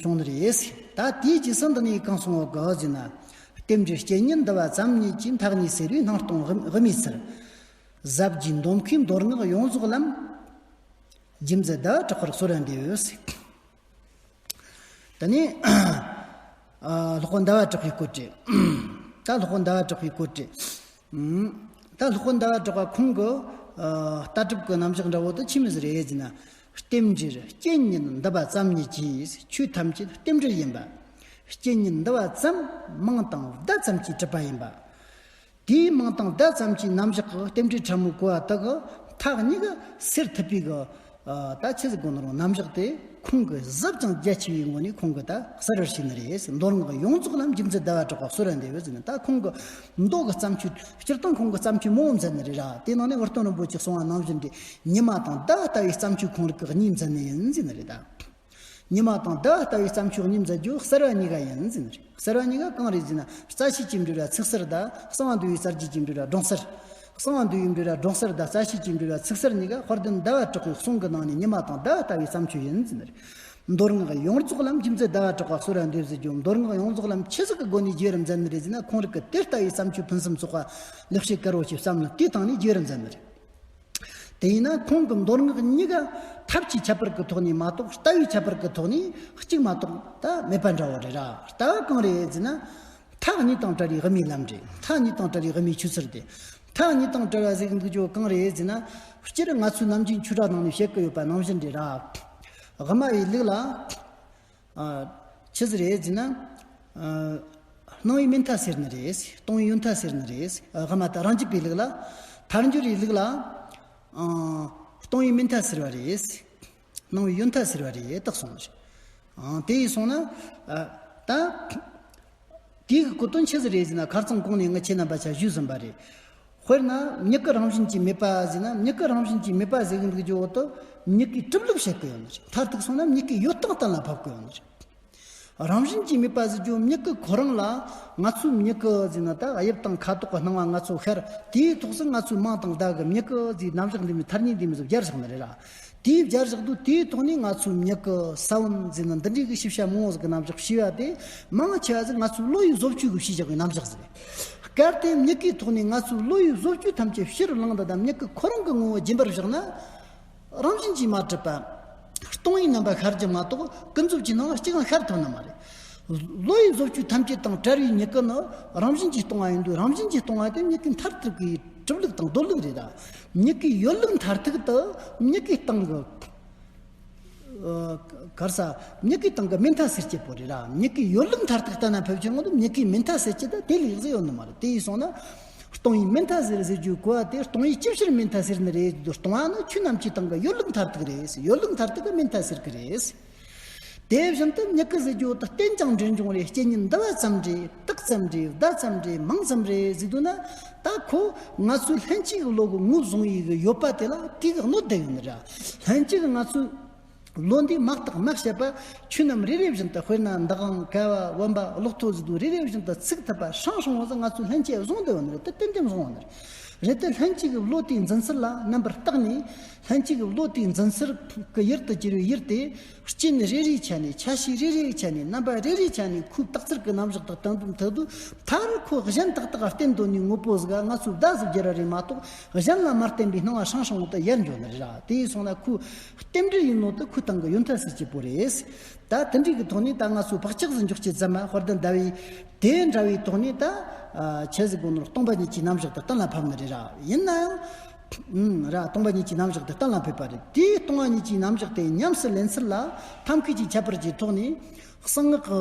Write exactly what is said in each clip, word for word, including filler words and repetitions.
བྱུང་ནི་རེད། ད་དེའི་རྗེས་སུ་འདི་ནས་གང་གསུངས་པ་གི་ཟེར་ན། རྟེན་འབྲེལ་རྐྱེན་ཉིད་འདུ་བ་ཙམ་ཉིད་ཀྱིས། མཐའ་གཉིས་སེལ་བའི་སྣང་སྟོང་དབུ་མའི་ཚུལ། ཟབ་རྒྱས་འདོམས་མཁས་མདོ་སྔགས་ཡོངས་རྫོགས་ལམ། རྒྱུ་མཚན་ཟླ་བ་གྲགས་པར་གསོལ་བ་འདེབས། ད་ནི། ཨ། སློབ་དཔོན་ཟླ་བ་གྲགས་པའི་སྐོར་བྲིས། ད་སློབ་དཔོན་ཟླ་བ་གྲགས་པའི་སྐོར་བྲིས། ཨུམ། ད་སློབ་དཔོན་ཟླ་བ་གྲགས་པ་ཁོང་གི། ཨ། ལྟ་གྲུབ་ཀྱི་རྣམ་གཞག་འདྲ་བོ་དེ་ཆི་མོ་ཟིག་རེད་ཟེར་ན། རྟེན་འབྲེལ་རྐྱེན་ཉིད་འདུ་བ་ཙམ་ཉིད་ཀྱིས། ཆོས་ཐམས་ཅད་རྟེན་འབྲེལ་ཡིན་པ། རྐྱེན་ཉིད་འདུ་བ་ཙམ། མིང་དང་བརྡ་ཙམ་གྱིས་གྲུབ་པ་ཡིན་པ། དེའི་མིང་དང་བརྡ་ཙམ་གྱི་རྣམ་གཞག་གི་རྟེན་འབྲེལ་ཕྲ་མོའི་གོ་བ་དག་གི་མཐའ་གཉིས་ཀ་སེལ་ཐུབ་པའི་གི། ཨ། ད་ཆི་ཟིག་གོ་ནོ་རུང་རྣམ་གཞག་དེ་ཁོང་གིས་ཟབ་ཅིང་རྒྱ་ཆེ་བའི་ངོ་ནས་ཁོང་གིས་ད་གསལ་བར་བྱས་ནི་རེད། མདོ་སྔགས་ཡོངས་རྫོགས་ལམ། རྒྱུ་མཚན་ཟླ་བ་གྲགས་པ་གསོལ་བ་འདེབས་ཟེར་ནས། ད་ཁོང་གི་མདོ་གི་བརྩམས་ཆོས། སྤྱིར་བཏང་ཁོང་གི་བརྩམས་ཆོས་མང་བོ་མཛད་ནི་རེད་ར། དེ་ནང་ནས་ཝུར་སྟོན་རིན་པོ་ཆེས་གསུངས་པ་ནང་བཞིན་དེ། ཉི་མ་དང་ཟླ་བ་ལྟ་བུའི་བརྩམས་ཆོས་ཁོང་རང་གིས་གཉིས་མཛད་ནི་ཡིན་ཟེར་ནི་རེད་ད། ཉི་མ་དང་ཟླ་བ་ལྟ་བུའི་བརྩམས་ཆོས་གཉིས་མཛད་རྒྱུ་གསལ་བ་གཉིས་ཀ་ཡིན་ཟེར་ནི་རེད། གསལ་བ་གཉིས་ཀ་གང་རེད་ཟེར་ན། རྩ་ཤེས་ཀྱི་འགྲེལ་བ་ཚིག་གསལ་དང་། གསང་བ་འདུས་པའི་རྩ་རྒྱུད་ཀྱི་འགྲེལ་བ་སྒྲུང་གསལ། གསང་བ་འདུས་པའི་འགྲེལ་བ་སྒྲུང་གསལ་དང་རྩ་ཤེས་ཀྱི་འགྲེལ་བ་ཚིག་གསལ་གཉིས་ཀ་དཔལ་ལྡན་ཟླ་བ་གྲགས་པའི་གསུང་གི་ནང་ནས་ཉི་མ་དང་ཟླ་བ་ལྟ་བུའི་བརྩམས་ཆོས་ཡིན་ཟེར་ནི་རེད། མདོ་སྔགས་ཡོངས་རྫོགས་ལམ། རྒྱུ་མཚན་ཟླ་བ་གྲགས་པ་གསོལ་བ་འདེབས་ཟེར་རྒྱུ། མདོ་སྔགས་ཡོངས་རྫོགས་ལམ་ཆི་ཟིག་གི་སྒོ་ནས་བརྗོད་ར་མཛད་ནི་རེད་ཟེར་ན། ཁོང་རང་གིས་དེ་ལྟ་བུའི་བརྩམས་ཆོས་ཕུན་སུམ་ཚོགས་པ་ལེགས་བཤད་དཀར་པོ་ཞིག་བརྩམས་ནས་དེའི་སྟེང་ནས་བརྗོད་ར་མཛད་ནི་རེད། དེ་ཡིན་ན་ཁོང་གི་མདོ་སྔགས་གཉིས་ཀ་ཐབས་ཀྱི་ཁྱད་པར་གྱི་ཐོག་ནས་མ་གཏོགས། ལྟ་བའི་ཁྱད་པར་གྱི་ཐོག་ནས་གཅིག་མ་གཏོགས་ད་མེད་པ་འདྲ་བོ་རེད་ར། ལྟ་བ་གང་རེད་ཟེར་ན། མཐའ་གཉིས་དང་བྲལ་བའི་དབུ་མའི་ལམ་རེད། མཐའ་གཉིས་དང་བྲལ་བའི་དབུ་མའི་ཆོས་ཚུལ་དེ། མཐའ་གཉིས་དང་བྲལ་བ་ཟེར་གི་འདུག་རྒྱུ་གང་རེད་ཟེར་ན། སྤྱིར་ང་ཚོའི་ནམ་རྒྱུན་ཆོས་གྲྭ་ནང་ནས་བཤད་ཀྱི་ཡོད་པ་ནང་བཞིན་རེད་ར། དབུ་མ་པའི་ལུགས་ལ། ཨ། ཆི་ཟིག་རེད་ཟེར་ན། ཨ། སྣང་བའི་མུ་མཐའ་སེལ་ནི་རེད། སྟོང་པའི་ཡུལ་མཐའ་སེལ་ནི་རེད། ཨ། དབུ་མ་ད་རང་རྒྱུད་པའི་ལུགས་ལ། ཐལ་འགྱུར་བའི་ལུགས་ལ། ཨ། སྟོང་པའི་མུ་མཐའ་སེལ་བ་རེད། སྣང་བའི་ཡུལ་མཐའ་སེལ་བ་རེད་དག་གསུངས། ཨ། དེ་ཡིས་སོང་ན། ཨ། ད། དེའི་གོ་དོན་ཆི་ཟིག་རེད་ཟེར་ན། ཁ་རྩང་གོང་ནས་ངས་ཁྱེད་རྣམ་པ་ཆ་ཞུས་ཟིན་པ་རེད། དཔེར་ན་མྱུ་གུ་རང་བཞིན་གྱིས་མེད་པ་ཟེར་ན། མྱུ་གུ་རང་བཞིན་གྱིས་མེད་པ་ཟེར་གི་འདུག་རྒྱུ་བོ་དེ་མྱུ་གུའི་གྲུབ་ལུགས་བཤད་གི་ཡོད་ནི་རེད། མཐར་ཐུག་སོང་ན་མྱུ་གུའི་ཡོད་སྟངས་གཏན་ལ་ཕབ་གི་ཡོད་ནི་རེད། རང་བཞིན་གྱིས་མེད་པ་ཟེར་རྒྱུ་མྱུ་གུ་ཁོ་རང་ལ། ང་ཚོའི་མྱུ་གུ་ཟེར་ན་ད་དབྱིབས་དང་ཁ་དོག་གི་སྣང་བ་ང་ཚོ་ཤར། དེའི་ཐོག་སུ་ང་ཚོའི་མིང་དང་བརྡ་གི་མྱུ་གུ་ཟེར་རྣམ་གཞག་འདི་མོ་ཐ་སྙད་འདི་མོ་ཟིག་སྦྱར་བཞག་ནི་རེད་ར། དེའི་སྦྱར་བཞག་དུས་དེའི་ཐོག་ནས་ང་ཚོའི་མྱུ་གུ་ས་བོན་ཟེར་ན་འདི་འདྲའི་གི་ཤེས་བྱ་མང་བོ་ཟིག་གི་རྣམ་གཞག་ཤེས་པ་དེ། མང་ཆེ་བ་ཟིག་ང་ཚོའི་བློ་ཡི་བཟོ་བཅོས་གི་ཤེས་བྱ་གི་རྣམ་གཞག་ཟིག་རེད། གལ་ཏེ་མྱུ་གུའི་ཐོག་ནས་ང་ཚོའི་བློ་ཡི་བཟོ་བཅོས་ཐམས་ཅད་ཕྱིར་བླངས་ཏེ། ད་མྱུ་གུ་ཁོ་རང་གི་ངོ་བོ་རྒྱུན་པར་བཞག་ན། རང་བཞིན་གྱིས་མ་གྲུབ་པ། སྟོང་པའི་རྣམ་པ་ཤར་རྒྱུ་མ་གཏོགས་ཀུན་རྫོབ་ཀྱི་སྣང་བ་གཅིག་ཀྱང་ཤར་ཐུབ་ནི་མ་རེད། བློ་ཡི་བཟོ་བཅོས་ཐམས་ཅད་དང་བྲལ་བའི་མྱུ་གུ་ནི་རང་བཞིན་གྱིས་སྟོང་བ་ཡིན་དུས། རང་བཞིན་གྱིས་སྟོང་བ་དེ་མྱུ་གུའི་མཐར་ཐུག་གི་གྲུབ་ལུགས་དང་སྡོད་ལུགས་རེད་ད། མྱུ་གུའི་ཡོད་ལུགས་མཐར་ཐུག་དེ་མྱུ་གུའི་སྟེང་གི། ཨ། ག་རེ་ཟེར། མྱུ་གུའི་སྟེང་གི་མུ་མཐའ་སེལ་བྱེད་པོ་རེད་ར། མྱུ་གུའི་ཡོད་ལུགས་མཐར་ཐུག་གཏན་ལ་ཕབ་ཕྱིར་ངོ་དུ་མྱུ་གུའི་མུ་མཐའ་སེལ་བྱེད་དེ་དེ་ལས་ལེགས་ཟིག་ཡོད་ནི་མ་རེད། དེ་ཡིན་སོང་ན། སྟོང་པའི་མུ་མཐའ་སེལ་ཟེར་རྒྱུའི་གོ་བ་དེ། སྟོང་པའི་ཅིའི་ཕྱིར་མུ་མཐའ་སེལ་ནི་རེད་དུས། སྟོང་པ་ནི་ཆོས་རྣམས་ཀྱི་སྟེང་གི་ཡོད་ལུགས་མཐར་ཐུག་རེད། ཡོད་ལུགས་མཐར་ཐུག་གི་མུ་མཐའ་སེལ་གི་རེད། དེ་བཞིན་དུ་མྱུ་གུ་ཟེར་རྒྱུ་དེ་རྟེན་ཅིང་འབྲེལ་འབྱུང་རེད། རྐྱེན་ཉིད་འདུ་བ་ཙམ་རེད། རྟགས་ཙམ་རེད། བརྡ་ཙམ་རེད། མིང་ཙམ་རེད་ཟེར་དུས་ན། ད་ཁོ་ང་ཚོའི་ལྷན་སྐྱེས་ཀྱི་བློ་གི་ངོས་བཟུང་བའི་གི་ཡོད་པ་དེ་ལ་དེ་གི་གནོད་བསྡད་ཡོད་ནི་རེད། ལྷན་སྐྱེས་ཀྱི་ང་ཚོའི་བློ་འདི་མ་བརྟགས་མ་དཔྱད་པ། ཆོས་རྣམས་རེ་རེ་བཞིན་དུ། དཔེར་ན་འདག་དབང་ཀ་བ་བུམ་པ་གློག་ཐོ་ཟེར་དུས་རེ་རེ་བཞིན་དུ་ཚུགས་ཐུབ་པ་སྲང་སྲང་བོ་ཟིག་ང་ཚོའི་ལྷན་སྐྱེས་བཟུང་བསྡད་ཡོད་ནི་རེད། དེ་ཏན་ཏན་བཟུང་བ་ནི་རེད། རེད་དེ་ལྷན་སྐྱེས་ཀྱི་བློ་དེའི་འཛིན་ཚུལ་ལ་རྣམ་པར་བརྟགས་ནས། ལྷན་སྐྱེས་ཀྱི་བློ་དེའི་འཛིན་ཚུལ་གྱི་ཡུལ་དུ་གྱུར་བའི་ཡུལ་དེ། རྐྱེན་རེ་རེའི་ཆ་ནས། ཆ་ཤས་རེ་རེའི་ཆ་ནས། རྣམ་པ་རེ་རེའི་ཆ་ནས་ཁོའི་རྟགས་ཚུལ་གྱི་རྣམ་གཞག་དག་དོན་དུ་མཐུད་དུས། མཐར་ཁོ་གཞན་དག་དག་ག་བརྟེན་དོན་ནི་དངོས་པོ་ཟིག་ག་ང་ཚོས་བརྡ་ཟིག་བརྒྱབ་ར་རེད་མ་གཏོགས། གཞན་ལ་མ་བརྟེན་པའི་སྣང་བ་སྲང་སྲང་བོ་དེ་ཡལ་འགྱོ་ནི་རེད་ར། དེ་ཡིན་སོང་ན་ཁོའི་རྟེན་འབྲེལ་ཡིན་ནོ་དེ་ཁོའི་སྟེང་གི་ཡོད་མཐའ་སེལ་བྱེད་པོ་རེད། ད་དེ་འདྲའི་གི་ཐོག་ནས་ད་ང་ཚོས་བག་ཆགས་ཟིག་འཇོག་བྱེད་ཙམ་མ། དཔལ་ལྡན་ཟླ་བས་དེ་འདྲ་བའི་ཐོག་ནས་ད། ཨ། ཆི་ཟིག་གོ་ནོར། སྟོང་པ་ཉིད་ཀྱི་རྣམ་གཞག་དེ་གཏན་ལ་ཕབ་ནི་རེད་ར། ཡིན་ན་ཡང་། ཨུམ། ར། སྟོང་པ་ཉིད་ཀྱི་རྣམ་གཞག་དེ་གཏན་ལ་ཕབ་པ་རེད། དེའི་སྟོང་པ་ཉིད་ཀྱི་རྣམ་གཞག་དེ་ཉམས་སུ་ལེན་ཚུལ་ལ་ཐབས་མཁས་ཀྱི་ཁྱད་པར་གྱི་ཐོག་ནས། གསང་སྔགས་ཀྱི།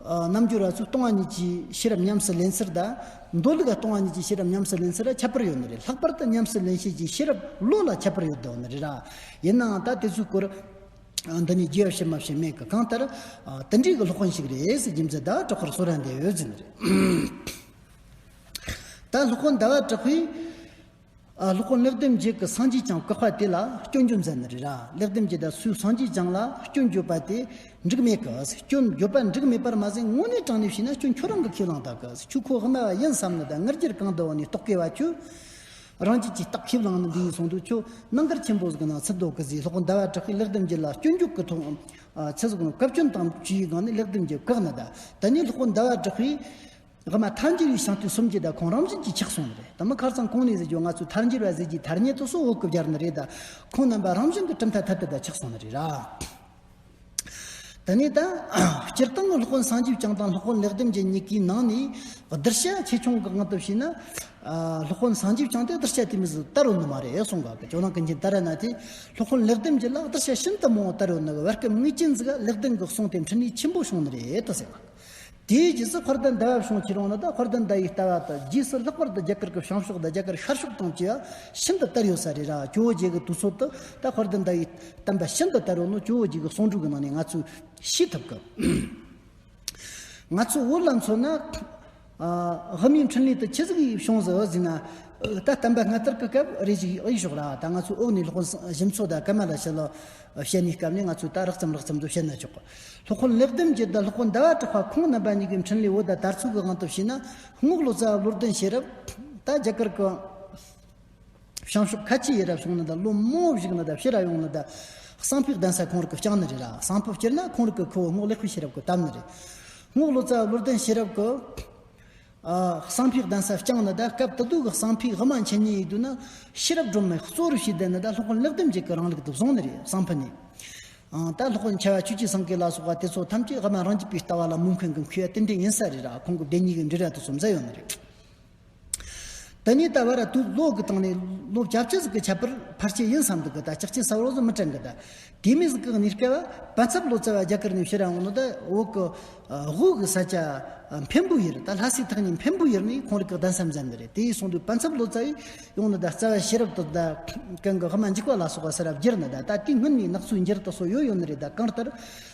ཨ། རྣལ་འབྱོར་བ་ཚོས་སྟོང་པ་ཉིད་ཀྱི་ཤེས་རབ་ཉམས་སུ་ལེན་ཚུལ་དང་། མདོ་ལུགས་ཀྱི་སྟོང་པ་ཉིད་ཀྱི་ཤེས་རབ་ཉམས་སུ་ལེན་ཚུལ་ལ་ཁྱད་པར་ཡོད་ནི་རེད། ལྷག་པར་དུ་ཉམས་སུ་ལེན་བྱེད་ཀྱི་ཤེས་རབ་བློ་ལ་ཁྱད་པར་ཡོད་བསྡད་ཡོད་ནི་རེད་ར། ཡིན་ནའང་ད་དེ་ཚོའི་སྐོར། ཨ། འདི་ནས་རྒྱས་པ་བཤད་མ་བཤད་མེད་གི། གང་ལྟར། ཨ། དེ་འདྲའི་གི་སློབ་དཔོན་ཞིག་རེད་ཟེར། རྒྱུ་མཚན་ཟླ་བ་གྲགས་པར་གསོལ་ར་འདེབས་ཡོད་ཟེར་ནི་རེད། ད་སློབ་དཔོན་ཟླ་བ་གྲགས་པས། ཨ། སློབ་དཔོན་ལེགས་ལྡན་འབྱེད་ཀྱི་སངས་རྒྱས་བསྐྱངས་བཀག་པ་དེ་ལ་སྐྱོན་བརྗོད་མཛད་ནི་རེད་ར། ལེགས་ལྡན་འབྱེད་དང་སུའི་སངས་རྒྱས་བསྐྱངས་ལ་སྐྱོན་བརྗོད་པ་དེ་འགྲིག་མེད་གི། སྐྱོན་བརྗོད་པ་འགྲིག་མེད་པར་མ་ཟད། དངོས་གནས་དྲང་ནས་བྱས་ན་སྐྱོན་ཁྱོད་རང་གིས་ཁས་བླངས་ད་གི། ཁྱོད་ཁོ་སྔ་མ་ཡིན་བསམ་ནི་དང་། ང་རྒྱལ་གང་དུ་བ་ནས་རྟོག་གེ་བ་ཁྱོད། རང་རྒྱུད་ཀྱི་རྟགས་ཁས་བླངས་ནས་འདི་ཡིན་གསུངས་འདུག་ཁྱོད་རྣམ་དཀར་ཆེན་པོ་ཟིག་ནང་ཚུད་འདུག་གི་ཟིག་སློབ་དཔོན་ཟླ་བ་གྲགས་པས་ལེགས་ལྡན་འབྱེད་ལ་སྤྱོད་འཇུག་གི་ཐོག་ཨ་ཚེ་ཟིག་ནང་བཀའ་བཀྱོན་དང་བཅས་ཡི་སྒང་ནས་ལེགས་ལྡན་འབྱེད་བཀག་ནི་ད། ད་ནི་སློབ་དཔོན་ཟླ་བ་གྲགས་པས་ངོ་མ་ཐལ་འགྱུར་བའི་བྱང་སྟེ་སུམ་བརྒྱད་ད་ཁོང་རང་བཞིན་གྱིས་ཆགས་སོང་ནི་རེད། ད་མི་ཁ་སང་གོང་ནས་ཟེར་རྒྱུ་ང་ཚོས་ཐལ་འགྱུར་བ་ཟེར་རྒྱུའི་ཐ་སྙད་དེ་སོ་བོད་སྐད་སྦྱར་ནི་རེད། ད་ཁོང་རྣམ་པ་རང་བཞིན་གྱིས་གྲུབ་མཐའ་ཐད་དུ་ད་ཆགས་སོང་ནི་རེད་ར། ད་ནི་ད་སྤྱིར་བཏང་གི་སློབ་དཔོན་སངས་རྒྱས་བསྐྱངས་དང་སློབ་དཔོན་ལེགས་ལྡན་འབྱེད་གཉིས་ཀའི་ནང་ནས་གདུལ་བྱ་ཆེ་ཆུང་གི་དབང་དུ་བྱས་ན། ཨ། སློབ་དཔོན་སངས་རྒྱས་བསྐྱངས་ཏེ་གདུལ་བྱ་དེ་མོ་ཟིག་དར་ཡོད་ནི་མ་རེད་གསུང་ག་གི། ཇོ་ནང་ཀུན་མཁྱེན་ད་ར་ན་དེ་སློབ་དཔོན་ལེགས་ལྡན་འབྱེད་ལ་གདུལ་བྱ་ཤིན་ཏུ་མང་བོ་དར་ཡོད་ནི་གི་བར་སྐབས་ངེས་ཅན་ཟིག་ག་ལེགས་ལྡན་གྱི་གསུང་དེ་འཕྲིན་ལས་ཆེན་པོ་བྱུང་ནི་རེད་དུ་ཟེར་བ། དེའི་རྗེས་སུ་དཔལ་ལྡན་ཟླ་བ་བྱུང་ཁྱེར་ཡོང་ནི་ད་དཔལ་ལྡན་ཟླ་བའི་ལྟ་བ་དང་རྗེས་སུ་ལྷག་པར་དུ་རྒྱ་གར་གྱི་བྱང་ཕྱོགས་དང་རྒྱ་གར་ཤར་ཕྱོགས་དང་བཅས་པ་ཤིན་ཏུ་དར་ཡོད་ས་རེད་ར། ཇོ་བོ་རྗེ་གི་དུས་ཚོད་དུ་ད་དཔལ་ལྡན་ཟླ་བའི་བསྟན་པ་ཤིན་ཏུ་དར་ཡོད་ནོ་ཇོ་བོ་རྗེ་གི་གསུང་སྒྲོས་ཀྱི་ནང་ནས་ང་ཚོས་ཤེས་ཐུབ་གི། ང་ཚོ་བོད་ལ་མཚོན་ན། ཨ། དབུ་མའི་འཕྲིན་ལས་དེ་ཆི་ཟིག་ཡིས་བྱུང་ཟིག་ཟེར་ན། ད་བསྟན་པ་སྔ་དར་གྱི་སྐབས་རེ་ཞིག་ཨེ་ཞོག་ར། ད་ང་ཚོ་འོག་ནས་སློབ་དཔོན་ཞིམ་མཚོ་དང་ཀ་མ་ལ་ཤཱི་ལ་བཤད་ནས་སྐབས་ནས་ང་ཚོས་ད་རགས་ཙམ་རགས་ཙམ་དུ་བཤད་ན་ཆོག་གི། སློབ་དཔོན་ལེགས་ལྡན་འབྱེད་དང་སློབ་དཔོན་ཟླ་བ་གྲགས་པ་ཁོང་རྣམ་པ་གཉིས་ཀྱི་འཕྲིན་ལས་བོད་ད་དར་ཚུལ་གྱི་དབང་དུ་བྱས་ན། རྔོག་ལོ་ཙཱ་བ་བློ་ལྡན་ཤེས་རབ་ད་རྒྱ་གར་གྱི་བྱང་ཕྱོགས་ཁ་ཆེ་ཡི་རབས་བྱུང་ནི་ད་ལོ་མང་བོ་བཞུགས་ནི་ད་ཕྱིར་ར་ཡོང་ནི་ད་གསང་ཕུའི་གདན་ས་ཁོང་རང་གིས་བསྐྱངས་ནི་རེད་ར། གསང་ཕུ་སྤྱིར་ན་ཁོང་རང་གི་ཁུ་བོ་རྔོག་ལེགས་པའི་ཤེས་རབ་ཀྱིས་བཏབ་ནི་རེད། རྔོག་ལོ་ཙཱ་བ་བློ་ལྡན་ཤེས་རབ་ཀྱིས། ཨ། གསང་ཕུའི་གདན་ས་བསྐྱངས་ནི་ད་སྐབས་དེ་དུས་ཀྱི་གསང་ཕུའི་དབུ་མ་འཆད་ཉན་ཡིན་དུས་ན་ཤེས་རབ་སྒྲོན་མེ་གཙོ་བོར་བྱས་བསྡད་ནི་ད་སློབ་དཔོན་ལེགས་ལྡན་འབྱེད་ཀྱི་རིང་ལུགས་དེ་བཟུང་ནི་རེད་གསང་ཕུ་ནས། ཨང་། ད་སློབ་དཔོན་ཆེ་བ་ཆོས་ཀྱི་སེང་གེ་ལ་སོགས་པ་དེ་ཚོ་ཐམས་ཅད་དབུ་མ་རང་རྒྱུད་པའི་ལྟ་བ་ལ་མོས་མཁན་གྱི་མཁས་པ་ཏན་ཏན་ཡིན་ས་རེད་ར། ཁོང་གི་སྡེ་གཉིས་ཀྱི་འབྲེལ་བ་དེ་ཚོ་མཛད་ཡོད་ནི་རེད། དེ་ནས་ད་བར་དུས་ལོ་གི་སྟེང་ནས་ལོ་བརྒྱད་ཅུ་ཟིག་གི་ཁྱད་པར་ཕལ་ཆེར་ཡིན་བསམ་འདུག་གི། ད་ཅག་ཅི་ས་བོ་ཟིག་མི་དྲན་གི། ད་དེ་མོ་ཟིག་གི་གནས་སྐབས་པ་ཚབ་ལོ་ཙཱ་བ་རྒྱ་གར་ནས་ཕྱིར་འོང་ནི་ད་བོད་གི་ཨ། དབུས་གི་ས་ཆ་ཨ། འཕན་པོ་ཡུལ། ད་ལྷ་སའི་ཐག་ཉེ་འཕན་པོ་ཡུལ་ནས་ཁོང་རང་གི་གདན་ས་མཛད་ནི་རེད། དེ་ཡིན་སོང་དུས་པ་ཚབ་ལོ་ཙཱ་བས་ཡོང་ནི་ད་རྩ་བ་ཤེས་རབ་དང་ད་གང་གི་དབུ་མ་འཇུག་པ་ལ་སོགས་པ་ས་ར་བསྒྱུར་ནི་ད། ད་དེའི་སྔོན་ནས་ནག་ཚོའི་འགྱུར་དུ་སོགས་ཡོད་ཡོད་ནི་རེད། ད་གང་ལྟར་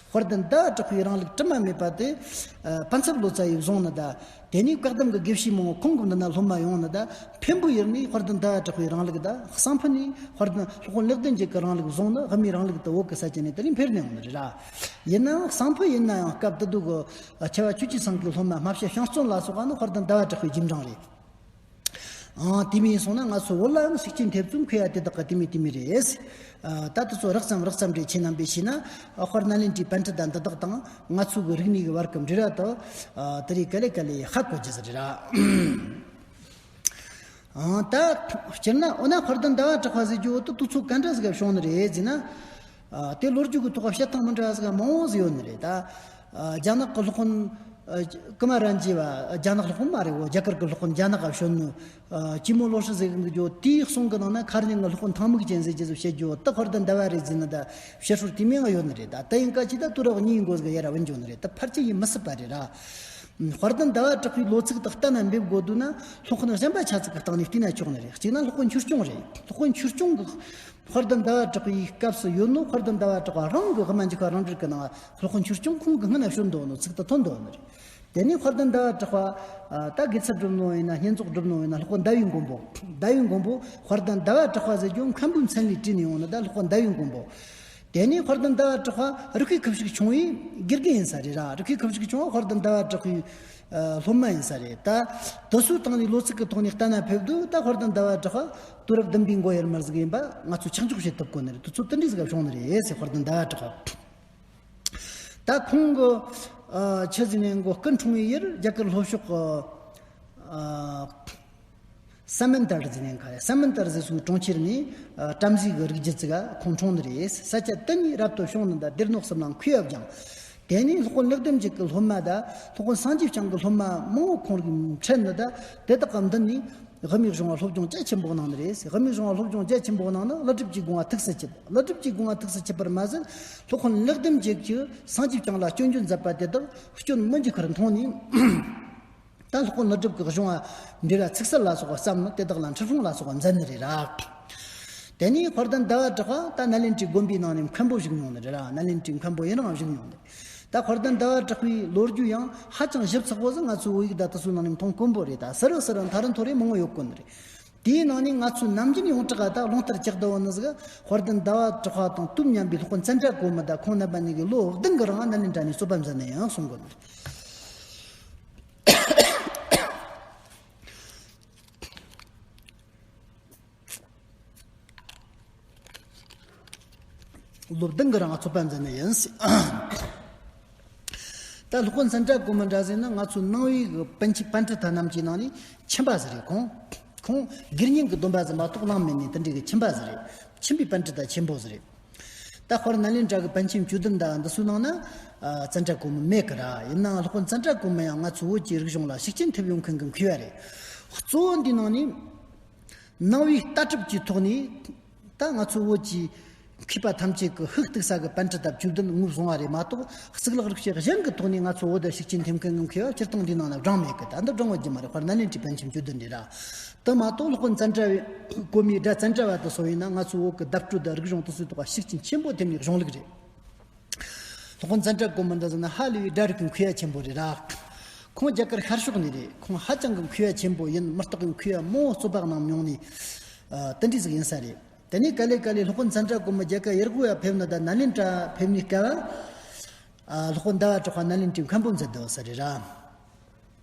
དཔལ་ལྡན་ཟླ་བ་གྲགས་པའི་རིང་ལུགས་དྲི་མ་མེད་པ་དེ་ཨ། པ་ཚབ་ལོ་ཙཱ་བས་བཟུང་ནི་ད། དེ་ནས་བཀའ་གདམས་ཀྱི་དགེ་བཤེས་མང་པོ་ཁོང་གི་མདུན་ན་སློབ་མ་ཡོང་ནི་ད། འཕན་པོ་ཡུལ་ནས་དཔལ་ལྡན་ཟླ་བ་གྲགས་པའི་རིང་ལུགས་ད། གསང་ཕུ་ནས་དཔལ་ལྡན་སློབ་དཔོན་ལེགས་ལྡན་འབྱེད་ཀྱི་རིང་ལུགས་བཟུང་ནི་དབུ་མའི་རིང་ལུགས་ད་བོད་ཀྱི་ས་ཆ་ནས་དེ་ནས་འཕེལ་ནས་ཡོང་ནི་རེད་ར། ཡིན་ནའང་གསང་ཕུ་ཡིན་ན་ཡང་སྐབས་དེ་དུས་ཀྱི་ཆེ་བ་ཆོས་ཀྱི་སེང་གེའི་སློབ་མ་སྨྲ་བྱ་བྱང་བརྩོན་ལ་སོགས་པ་ནི་དཔལ་ལྡན་ཟླ་བ་གྲགས་པའི་རྗེས་འབྲང་རེད། ཨང་། དེ་མིན་སོང་ན་ང་ཚོ་བོད་ལའང་ཤུགས་རྐྱེན་ཐེབས་ཚུལ་མཁས་པ་དེ་དག་གི་དེ་མོ་དེ་མོ་རེད། ཨ། ད་དེ་ཚོ་རགས་ཙམ་རགས་ཙམ་རེ་ཁྱེད་རྣམ་པས་ཤེས་ན། ཨ། དཔལ་ནཱ་ལེནྡྲའི་པཎྜི་ཏ་འདི་དག་དང་ང་ཚོ་གི་རིག་གནས་ཀྱི་བར་གྱི་འབྲེལ་བ་དག་ཨ། དེ་རིགས་ག་ལེ་ག་ལེ་ཧ་གོ་རྒྱུ་ཟིག་རེད་ར། ཨང་། ད་སྤྱིར་ན་འོ་ན་དཔལ་ལྡན་ཟླ་བ་གྲགས་པ་ཟེར་རྒྱུ་བོ་དེ་དུས་ཚོད་ག་འདྲ་ཟིག་ག་བྱུང་ནི་རེད་ཟེར་ན། ཨ། དེ་ལོ་རྒྱུས་ཀྱི་ཐོག་བཤད་སྟངས་མི་འདྲ་བ་ཟིག་མང་བོ་ཟིག་ཡོད་ནི་རེད་ད། ཨ། རྒྱ་ནག་གི་སློབ་དཔོན་ཨ། ཀུ་མ་རན་ཇི་བ། རྒྱ་ནག་སློབ་དཔོན་མ་རེད་འོ། རྒྱ་གར་གི་སློབ་དཔོན་རྒྱ་ནག་ག་བྱོན་ནོ། ཨ། ཅི་མོ་ལོ་ཧྲི་ཟེར་གི་འདུག་རྒྱུ་དེའི་གསུང་གི་ནང་ན་མཁར་རྙིང་གི་སློབ་དཔོན་ཐང་མིག་ཅན་ཟེར་རྒྱུ་ཟིག་བཤད་རྒྱུ་ད་དཔལ་ལྡན་ཟླ་བ་རེད་ཟེར་ནི་ད་བཤད་སྲོལ་དེ་མོ་ཡང་ཡོད་ནི་རེད་ད། དེ་ཡིན་སྐད་ཅིག་ད་དུས་རབས་གཉིས་འགོ་ཟིག་ཡར་ར་བུད་འགྱོ་ནི་རེད། ད་ཕལ་ཆེར་ཡིན་མི་སྲིད་པ་རེད་ར། དཔལ་ལྡན་ཟླ་བ་གྲགས་པའི་ལོ་ཚིགས་དག་ལྟ་ན་འབེབས་དགོས་འདུག་ན་སློབ་དཔོན་གཞན་པ་ཆ་ཚིག་གི་སྟེང་ནས་བལྟས་ན་ཆོག་ནི་རེད། གཅིག་ན་སློབ་དཔོན་ཆོས་སྐྱོང་རེད། སློབ་དཔོན་ཆོས་སྐྱོང་གི་དཔལ་ལྡན་ཟླ་བ་གྲགས་པའི་སྐབས་སུ་ཡོད་ནོ། དཔལ་ལྡན་ཟླ་བ་གྲགས་པ་རང་གི་དབུ་མ་འཇུག་པ་རང་འགྲེལ་གྱི་ནང་སློབ་དཔོན་ཆོས་སྐྱོང་ཁོང་གི་སྔོན་ན་བྱོན་འདུག་ནོ་ཚིག་དེ་ཐོན་འདུག་ནི་རེད། དེ་ནས་དཔལ་ལྡན་ཟླ་བ་གྲགས་པ་ད་དགེ་ཚུལ་སྒྲུབ་ནོ་ཡིན་ན་བསྙེན་རྫོགས་སྒྲུབ་ནོ་ཡིན་ན་སློབ་དཔོན་ཟླ་བའི་མགོན་པོ། ཟླ་བའི་མགོན་པོ་དཔལ་ལྡན་ཟླ་བ་གྲགས་པ་ཟེར་རྒྱུ་མཁན་པོའི་མཚན་ལས་བྲིས་ནས་ཡོང་ནི་ད་སློབ་དཔོན་ཟླ་བའི་མགོན་པོ། དེ་ནས་དཔལ་ལྡན་ཟླ་བ་གྲགས་པ་རི་ཁའི་ཁུ་བྱུག་ཆུང་བའི་དགེ་རྒན་ཡིན་ས་རེད་ར། རི་ཁའི་ཁུ་བྱུག་ཆུང་བ་དཔལ་ལྡན་ཟླ་བ་གྲགས་པའི་ཨ། སློབ་མ་ཡིན་ས་རེད། ད་དེ་ཚོའི་སྟེང་ནས་ལོ་ཚིགས་ཀྱི་ཐོག་ནས་བལྟས་ན་ཕེབས་དུས་ད་དཔལ་ལྡན་ཟླ་བ་གྲགས་པ་དུས་རབས་བདུན་པའི་མགོ་ཡར་མར་ཟིག་ཡིན་པ་ང་ཚོས་ཆ་འཇོག་བྱེད་ཐུབ་གོ་ནི་རེད། དུས་ཚོད་དེ་འདྲའི་ཟིག་ག་བྱུང་ནི་རེད་ཟེར། དཔལ་ལྡན་ཟླ་བ་གྲགས་པ། ད་ཁོང་གི་ཨ། ཆི་ཟེར་ནས་མགོ་སྐུ་འཁྲུངས་པའི་ཡུལ་རྒྱ་གར་ལྷོ་ཕྱོགས་ཀྱི་ཨ། ས་མན་ཏར་ཟེར་ནས་ཁ་ཡ། ས་མན་ཏར་ཟེར་སུའི་གྲོང་ཁྱེར་ནས་ཨ། བྲམ་ཟེ་གི་རིགས་རྒྱུད་ཅིག་ག་ཁོང་འཁྲུངས་ནི་རེད། ས་ཆ་དེ་ནས་རབ་ཏུ་བྱུང་ནི་ད་སྡེ་སྣོད་གསུམ་ལ་མཁས་པ་སྦྱངས། དེ་ནས་སློབ་དཔོན་ལེགས་ལྡན་འབྱེད་ཀྱི་སློབ་མ་དང་སློབ་དཔོན་སངས་རྒྱས་བསྐྱངས་ཀྱི་སློབ་མ་མང་བོ་ཁོང་རང་འཕྲད་ནི་ད་དེ་དག་གི་མདུན་ནས་དབུ་མའི་གཞུང་བ་སློབ་སྦྱོང་རྒྱ་ཆེན་པོ་གནང་ནི་རེད། དབུ་མའི་གཞུང་བ་སློབ་སྦྱོང་རྒྱ་ཆེན་པོ་གནང་ནི་ཀླུ་སྒྲུབ་ཀྱི་དགོངས་པ་ཐུགས་སུ་ཆུད། ཀླུ་སྒྲུབ་ཀྱི་དགོངས་པ་ཐུགས་སུ་ཆུད་པར་མ་ཟད་སློབ་དཔོན་ལེགས་ལྡན་འབྱེད་ཀྱིས་སངས་རྒྱས་བསྐྱངས་ལ་སྐྱོན་བརྗོད་མཛད་པ་དེ་དག་སྐྱོན་མི་འཇུག་པར་མཐོང་ནས། ད་སློབ་དཔོན་ཀླུ་སྒྲུབ་ཀྱི་གཞུང་བ་འགྲེལ་བ་ཚིག་གསལ་ལ་སོགས་པ་བརྩམས་ནས་དེ་དག་ལ་འཁྲིད་སྲུང་ལ་སོགས་པ་མཛད་ནི་རེད་ར། དེ་ནས་དཔལ་ལྡན་ཟླ་བ་གྲགས་པ་ད་ནཱ་ལེནྡྲའི་དགོན་པའི་ནང་ནས་མཁན་པོ་བཞུགས་མྱོང་ནི་རེད་ར། ནཱ་ལེནྡྲའི་མཁན་པོ་ཡུན་རིང་བཞུགས་མྱོང་ནི་རེད། ད་དཔལ་ལྡན་ཟླ་བ་གྲགས་པའི་ལོ་རྒྱུས་ཡང་ཧ་ཅང་ཞིབ་ཚགས་པོ་ཟིག་ང་ཚོའི་བོད་ཡིག་དང་དེ་ཚོའི་ནང་ནས་མཐོང་དཀོན་པོ་རེད། ད་ཟུར་རུ་ཟུར་རུ་མཐའ་རུ་མཐོ་རུ་མང་བོ་ཡོད་དགོས་ནི་རེད། དེའི་ནང་ནས་ང་ཚོས་ནམ་རྒྱུན་ཡོངས་གྲགས་ད་རླུང་རྟ་ལྕག་རྡོ་བོ་ནི་ཟིག་དཔལ་ལྡན་ཟླ་བ་གྲགས་པ་དང་དུས་མཉམ་པའི་སློབ་དཔོན་ཙནྡྲ་གོ་མི་ད་ཁོང་རྣམ་པ་གཉིས་ཀྱིས་ལོ་བདུན་གྱི་རིང་ནཱ་ལེནྡྲ་ནས་རྩོད་པ་མཛད་ནས་ཡང་གསུང་དགོས་ནི་རེད། ལོ་བདུན་གྱི་རིང་ཚོད་དཔག་མཛད་ནི་ཡིན། ད་སློབ་དཔོན་ཙནྡྲ་གོ་མི་འདྲ་ཟེར་ན། ང་ཚོ་ནང་པའི་གི་པཎ་ཆེན་པཎྜི་ཏ་རྣམས་ཀྱི་ནང་ནས་ཆེན་པ་ཟིག་རེད། ཁོང་ཁོང་དགེ་བསྙེན་གྱི་སྡོམ་པ་ཟིག་མ་གཏོགས་བླངས་མེད་ནི་དེ་འདྲའི་གི་ཆེན་པ་ཟིག་རེད། ཆེན་པོའི་པཎྜི་ཏ་ཆེན་པོ་ཟིག་རེད། ད་དཔེར་ན་ནཱ་ལེནྡྲ་གི་པཎ་ཆེན་བཅུ་བདུན་དང་འདི་ཚོའི་ནང་ན་ཨ་ཙནྡྲ་གོ་མི་མེད་གི་ར། ཡིན་ནའང་སློབ་དཔོན་ཙནྡྲ་གོ་མི་ཡང་ང་ཚོ་བོད་ཀྱི་རིག་གཞུང་ལ་ཤུགས་རྐྱེན་ཐེབས་ཡོང་མཁན་གྱི་མཁས་པ་རེད། གཙོ་བོ་འདིའི་ནང་ནས། ནང་པའི་ལྟ་གྲུབ་ཀྱི་ཐོག་ནས་ད་ང་ཚོ་བོད་ཀྱི་མཁས་པ་ཐམས་ཅད་ཀྱིས་ཕུགས་གཏུགས་ས་གི་པཎྜི་ཏ་བཅུ་བདུན་ངོས་བཟུང་བ་རེད་མ་གཏོགས། གཙུག་ལག་རིག་བྱེད་གཞན་གྱི་ཐོག་ནས་ང་ཚོ་བོད་དུ་ཤུགས་རྐྱེན་ཐེབས་མཁན་གྱི་མཁས་པ་སྤྱིར་བཏང་འདིའི་ནང་ན་བགྲངས་མེད་གི། ད་འདི་བགྲང་བ་རྒྱུ་མ་རེད། དཔེར་ན་ནཱ་ལེནྡྲའི་པཎ་ཆེན་བཅུ་བདུན་རེད་ར། དེ་མ་གཏོགས་སློབ་དཔོན་ཙནྡྲ་བའི་གོ་མིའི་སྒྲ་ཙནྡྲ་བ་དེ་སོགས་ཡིན་ན་ང་ཚོ་བོད་ཀྱི་བརྡ་སྤྲོད་དང་རིག་གཞུང་དེ་ཚོའི་ཐོག་ཤུགས་རྐྱེན་ཆེན་པོ་ཐེབས་ནས་གཞུང་ལུགས་རེད། སློབ་དཔོན་ཙནྡྲ་གོ་མི་འདྲ་ཟེར་ན་ཧ་ལས་པའི་སྒྲ་རིག་གི་མཁས་པ་ཆེན་པོ་རེད་ར། ཁོང་རྒྱ་གར་ཤར་ཕྱོགས་ནས་རེད། ཁོང་ཧ་ཅང་གི་མཁས་པ་ཆེན་པོ་ཡིན། མི་རྟག་གི་མཁས་པ་མང་པོ་རྩོད་པ་གནང་མྱོང་ནི་ཨ་དེ་འདྲ་ཟིག་ཡིན་ས་རེད། དེ་ནས་ག་ལེ་ག་ལེ་སློབ་དཔོན་ཙནྡྲ་གོ་མི་རྒྱ་གར་ཡུལ་སྒོ་ཡ་ཕེབས་ནི་དང་ནཱ་ལེནྡྲ་ཕེབས་ནི་སྐབས་ཨ་སློབ་དཔོན་ཟླ་བ་གྲགས་པ་ནཱ་ལེནྡྲའི་མཁན་པོ་མཛད་འདུག་ས་རེད་ར།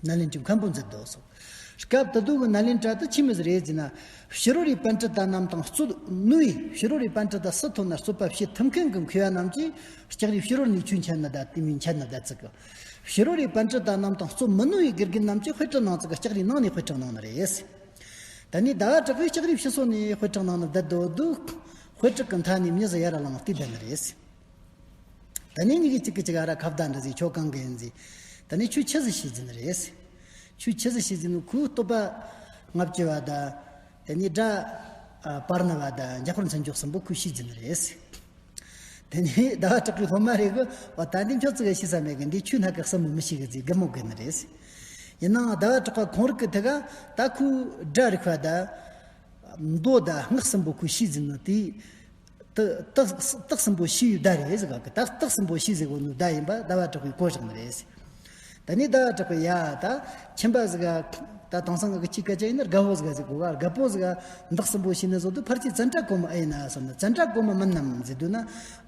ནཱ་ལེནྡྲའི་མཁན་པོ་མཛད་འདུག་སོ། སྐབས་དེ་དུས་ཀྱི་ནཱ་ལེནྡྲ་དེ་ཆི་མོ་ཟིག་རེད་ཟེར་ན། ཕྱི་རོལ་པའི་པཎྜི་ཏ་རྣམས་དང་རྩོད་ནུས་པའི་ཕྱི་རོལ་པའི་པཎྜི་ཏ་སུ་ཐོན་ན་རྩོད་པ་བྱེད་ཐུབ་མཁན་གྱི་མཁས་པ་རྣམས་ཀྱིས་ལྕགས་རིའི་ཕྱི་རོལ་ནས་ཆོས་འཆད་ནི་ད་དེ་མོ་འཆད་ནི་ད་ཙིག་གི། ཕྱི་རོལ་པའི་པཎྜི་ཏ་རྣམས་དང་རྩོད་མི་ནུས་པའི་དགེ་རྒན་རྣམས་ཀྱིས་དཔེ་ཁྲིད་གནང་ཙིག་གི་ལྕགས་རིའི་ནང་ནས་དཔེ་ཁྲིད་གནང་ནི་རེད། ད་ནི་ཟླ་བ་གྲགས་པས་ལྕགས་རིའི་ཕྱི་སོ་ནས་དཔེ་ཁྲིད་གནང་ནི་བསྡད་འདུག་འདུག་དཔེ་ཁྲིད་ཀྱི་མཐའ་ནས་མྱི་ཟིག་ཡར་ལངས་བལྟས་བསྡད་ནི་རེད། ད་ནི་གཉིས་ཀྱིས་གཅིག་གིས་གཅིག་ཨ་ར་ཁ་བརྡ་འདྲ་ཟིག་ཁྱོད་གང་གི་ཡིན་ཟིག་ད་ནི་ཁྱོད་ཆི་ཟིག་ཤེས་ཟིན་རེད། ཁྱོད་ཆི་ཟིག་ཤེས་ཟིན། ཁོའི་བསྟོད་པ་ལྔ་བཅུ་བ་དང་། དེ་ནས་སྒྲ་ཨ་པར་ན་བ་དང་འཇམ་དཔལ་མཚན་བརྗོད་གསུམ་པོ་ཁོས་ཤེས་ཟིན་རེད། དེ་ནས་ཟླ་བ་གྲགས་པའི་སློབ་མ་རེ་གིས་འོ་ད་འདི་ཁྱོད་ཙི་ག་ཤེས་ས་མེད་གི། འདི་ཁྱོད་སྣ་ཁ་གསུམ་མོ་མི་ཤེས་གི་ཟིག་སྒུག་མོ་དགོས་ནི་རེད། ཡིན་ནའང་ཟླ་བ་གྲགས་པ་ཁོང་རིག་གི་ཐད་ཀ་ད་ཁོའི་སྒྲ་རིག་པ་དང་། མདོ་དང་སྔགས་གསུམ་པོ་ཁོས་ཤེས་ཟིན་ནོ་དེ། རྟགས་རྟགས་གསུམ་པོ་ཤེས་པའི་བརྡ་རེད་ཟེར་ག་གི། ད་རྟགས་གསུམ་པོ་ཤེས་ཟེར་གོ་ནོ་བརྡ་ཡིན་པ་ཟླ་བ་གྲགས་པས་གོ་བཞག་ནི་རེད། ད་ནི་ཟླ་བ་གྲགས་པས་ཡ་ད་ཁྱིམ་པ་ཟིག་ག་ད་དེང་སང་གི་ཁྱི་སྐད་ཆ་ཡིན་ན་རྒད་པོ་ཟིག་ག་ཟེར་གོ་ག་རྒད་པོ་ཟིག་ག་རྟགས་གསུམ་པོ་ཤེས་ནི་བཟོ་དུས་ཕལ་ཆེར་ཙནྡྲ་གོ་མི་ཨེ་ཡིན་ན་བསམ་ན། ཙནྡྲ་གོ་མི་མིན་ནམ་ཟེར་དུས་ན།